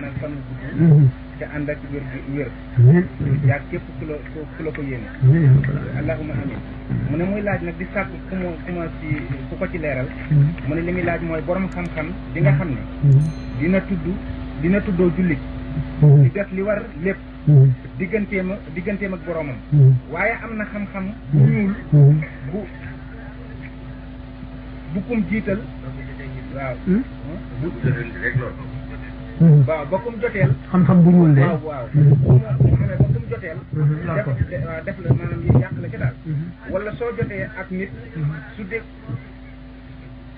nag fan gudd te ànd ak wér yaa képp ku la ko yéene allahumma amin mu ne muy laaj nag di sàkk ku ko ci leeral mu ne li muy laaj mooy borom xam-xam di nga xam ne dina tuddoo jullit di def li war lépp digganteem ak boromam waaye am na xam-xam bu ñuul bu kum jiital waaw waaw ba kum joteel xam-xam bu ñuul de waaw mu xamee ba kum joteel def la maanaam yi yàq la ca daal wala soo jotee ak nit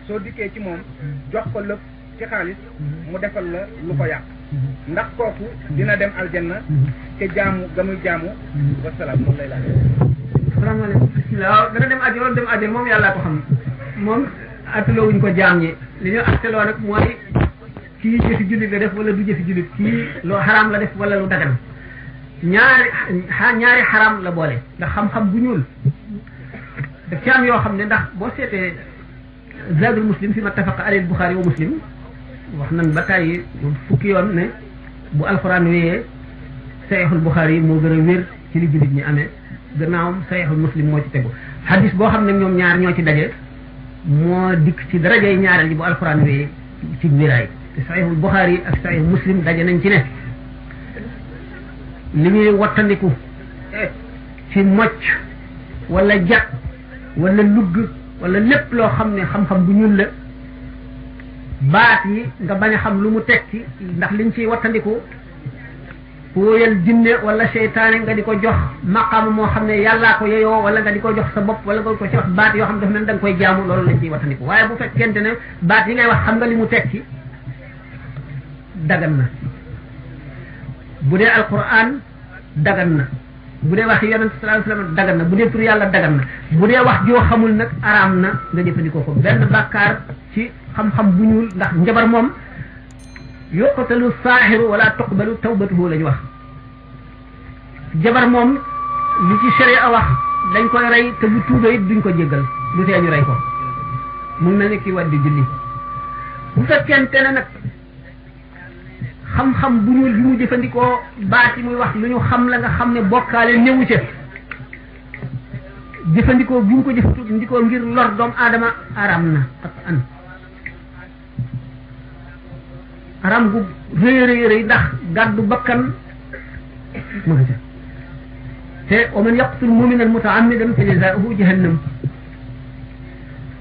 soo dikkee ci moom jox ko lépp ci xaalis mu defal la lu ko yàq ndax kooku dina dem aljanna te jaamu gamuy jaamu wasalaam moom lay laaj asalaamaaleykum waaw dana dem àjjana wala dem àjjana moom yàllaa ko xam moom atteloo wuñ ko jaam ñi li ñu atteloo nag mooy kii jëfi jullit la def wala du jëfi jullit kii loo xaraam la def wala lu dagan ñaari xaraam la boole ndax xam-xam bu ñuul daf ci am yoo xam ne ndax boo seetee zadul muslim fi ma tafaqa alayhi Bukhari wa muslim wax nan ba tàyyi fukki yoon ne bu alxuraan wéyee saxiixul Bukhari moo gën a wér ci li jullit ñi amee gannaawam saxiixul muslim moo ci tegu hadis boo xam ne ñoom ñaar ñoo ci daje moo dikk ci darajay ñaareel ji bu alxuraan wéyee ci wéraay te saxiixul Bukhari ak saxiixul muslim daje nañ ci ne li ñuy wattandiku ci mocc wala jàpp wala lugg wala lépp loo xam ne xam-xam bu ñuul la baat yi nga bañ a xam lu mu tekki ndax liñ ciy wattandiku fooyal jinne wala seytaane nga di ko jox maqaama moo xam ne yàllaa ko yeyoo wala nga di ko jox sa bopp wala nga ko ci wax baat yoo xam ne dafa mel da nga koy jaamu loolu lañ ciy wattandiku waaye bu fekkente ne baat yi ngay wax xam nga li mu tekki dagan na bu dee alquran dagan na bu dee wax yonent sallallahu alayhi wasallam dagan na bu dee tur yàlla dagan na bu dee wax joo xamul nag araam na nga jëfandikoo ko benn bàkkaar ci xam-xam bu ñuul ndax njabar moom yuqtalu saaxiru wala tuqbalu tawbatuhu la ñu wax jabar moom li ci sharia wax dañ koy rey te bu tuubee it duñ ko jéggal lu tee ñu rey ko mun na ne kii waddi julli bu fekkente ne nag xam-xam bu ñuul bi mu jëfandikoo baat yi muy wax lu ñu xam la nga xam ne bokkaale néewu ca jëfandikoo bi mu ko jëfandikoo ngir lor doomu aadama aram na ak an aram gu rëy rëy ndax gàddu bakkan mu nga ca te wa man yaqtul mu'minan muta'ammidan fa jazaa'uhu jahannam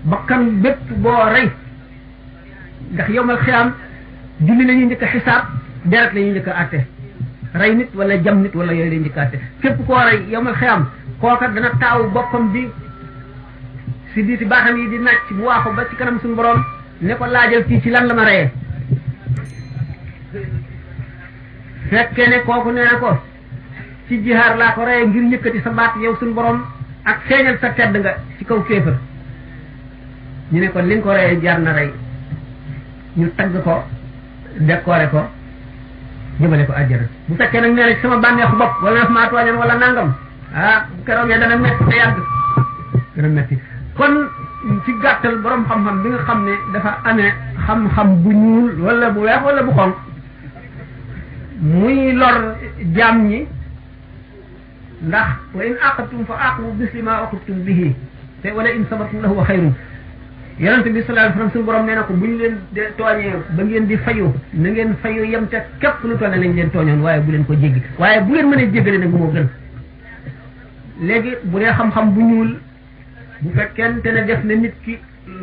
bakkan bépp boo rey ndax yawmal xiyaam julli la ñuy njëkk a xisaab deret la ñuy njëkk a àtte rey nit wala jam nit wala yooyu la ñuy njëkk a àtte képp koo rey yawmal xiyaam kooka dana taaw boppam bi si diiti baaxam yi di nàcc bu waaxu ba ci kanam suñu borom ne ko laajal kii ci lan la ma reyee fekkee ne kooku nee na ko ci jihaar laa ko reyee ngir yëkkati sa baat yow suñu borom ak feeñal sa tedd nga ci kaw kéefër ñu ne ko li nga ko reyee jaar na rey ñu tagg ko décoré ko jëmale ko àjjana bu fekkee nag nee na ci sama bànneexu bopp wala daf maa tooñoon wala nangam ah bu keroog ne dana metti te yàgg dana metti kon ci gàttal borom xam-xam bi nga xam ne dafa amee xam-xam bu ñuul wala bu weex wala bu xonq muy lor jaam ñi ndax wa in aqabtum fa aqibu bisli ma uqibtum bihi te wala in sabartum lahu wa xayrun yonente bi sallallahu alayhi wasallam suñu borom nee na ko bu ñu leen de tooñee ba ngeen di fayu na ngeen fayu yem te képp lu toll lañ leen tooñoon waaye bu leen ko jéggi waaye bu ngeen mënee jéggale nag moo gën léegi bu dee xam-xam bu ñuul bu fekkente ne def na nit ki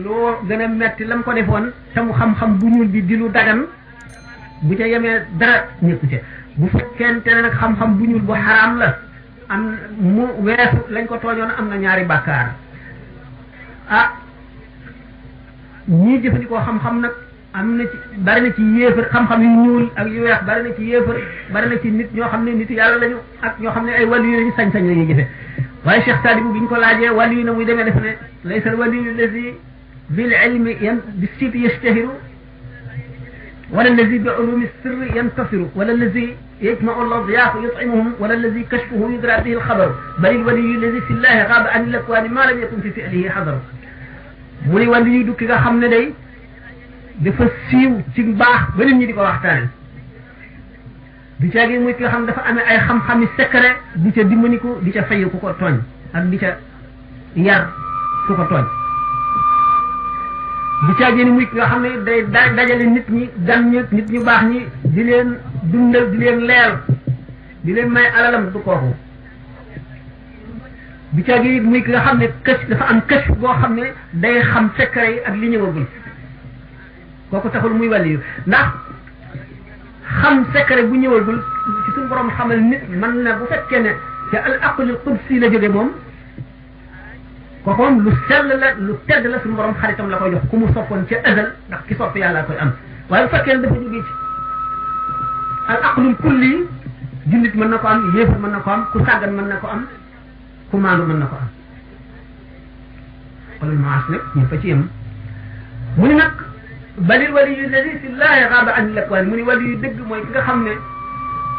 loo gën a metti lam ko defoon te mu xam-xam bu ñuul bi di lu dagan bu ca yemee dara ñëkku ca bu fekkente ne nag xam-xam bu ñuul bu xaraam la am mu weesu lañ ko tooñoon am na ñaari bàkkaar ah ñii jëfandikoo xam-xam nag am na ci bari na ci yéefar xam-xam yu ñuul ak yu weex bari na ci yéefar bari na ci nit ñoo xam ne nit yàlla lañu ak ñoo xam ne ay wàllu yu lañu sañ-sañ la ñuy jëfe waaye Cheikh Sadibou bi ñu ko laajee wàllu yu na muy demee def ne laysa waliyu lazi bil ilmi yan bi siiti yastahiru wala lazi bi ulumi sirri yantasiru wala lazi yajma'u al-adyaaf yut'imuhum wala lazi kashfuhu yudra bihi al-xabar bal al-waliyu lazi fi llahi gaaba an al-akwaani ma lam yakun fi fi'lihi xadar mu ni wàllu yu du ki nga xam ne day dafa siiw ci baax ba nit ñi di ko waxtaane du caagi muy ki nga xam dafa amee ay xam-xami secret di ca dimbaniku di ca fay ku ko tooñ ak di ca yar ku ko tooñ du caagi ni muy ki nga xam ne day dajale nit ñi gan ñi nit ñu baax ñi di leen dundal di leen leel di leen may alalam du kooku du caagi muy ki nga xam ne kës dafa am kës boo xam ne day xam secret yi ak li ñëwagul kooku taxul muy wàlli yu ndax xam secret bu ñëwagul ci suñu borom xamal nit man na bu fekkee ne te al aqlul qudsi la jóge moom kooku moom lu sell la lu tedd la suñu borom xaritam la koy jox ku mu soppoon ca azal ndax ki sopp yàlla koy am waaye bu fekkee ne dafa jógee ci al aqlul kulli jullit mën na ko am yéefar mën na ko am ku sàggan mën na ko am ku maandu mën na ko am xolul maas nag ñu fa ci yem mu ni nag balil wali yu ladi fi llahi xaaba an lakwaan mu ni wali yu dëgg mooy ki nga xam ne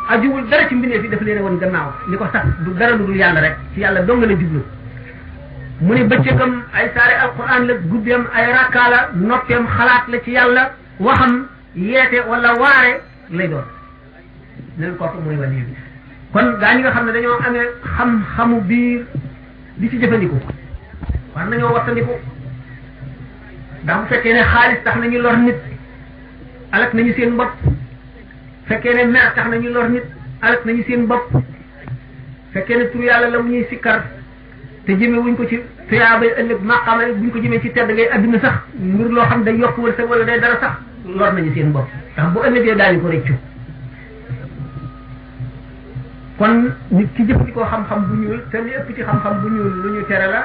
ajuwul dara ci mbindeef yi dafa leen woon gannaaw li ko sax du dara lu dul yàlla rek ci yàlla dong la jublu mu ni bëccëgam ay saare alquran la guddeem ay rakkaa la noppeem xalaat la ci yàlla waxam yeete wala waare lay doon leen kooku mooy wali bi kon gaa ñi nga xam ne dañoo amee xam-xamu biir di ci jëfandiku war nañoo wattandiku ndax bu fekkee ne xaalis tax nañu lor nit alak nañu seen bopp fekkee ne mer tax nañu lor nit alak nañu seen bopp fekkee ne tur yàlla la mu ñuy sikkar te jëme wuñ ko ci tuyaabay ëllëg maqaama buñ ko jëmee ci tedd ngay adduna sax mbir loo xam day yokk wërsëg wala day dara sax lor nañu seen bopp ndax bu ëllëgee daañu ko rëccu kon nit ki jëfandikoo xam-xam bu ñuul te li ëpp ci xam-xam bu ñuul lu ñu tere la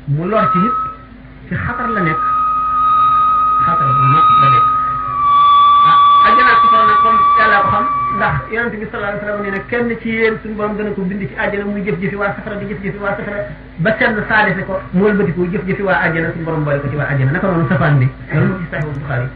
mu lor ci nit ci xatar la nekk xatar bu mag la nekk àjjana ci ko nag comme yàlla ko xam ndax yonente bi sallallahu alayhi wasallam nee na kenn ci yéen suñu borom dana ko bind ci àjjana muy jëf-jëfi waa safara di jëf-jëfi waa safara ba senn saalife ko mu wëlbatiku jëf-jëfi waa àjjana suñu borom boole ko ci waa àjjana naka noonu safaan bi loolu mu ci Sahih Bukhari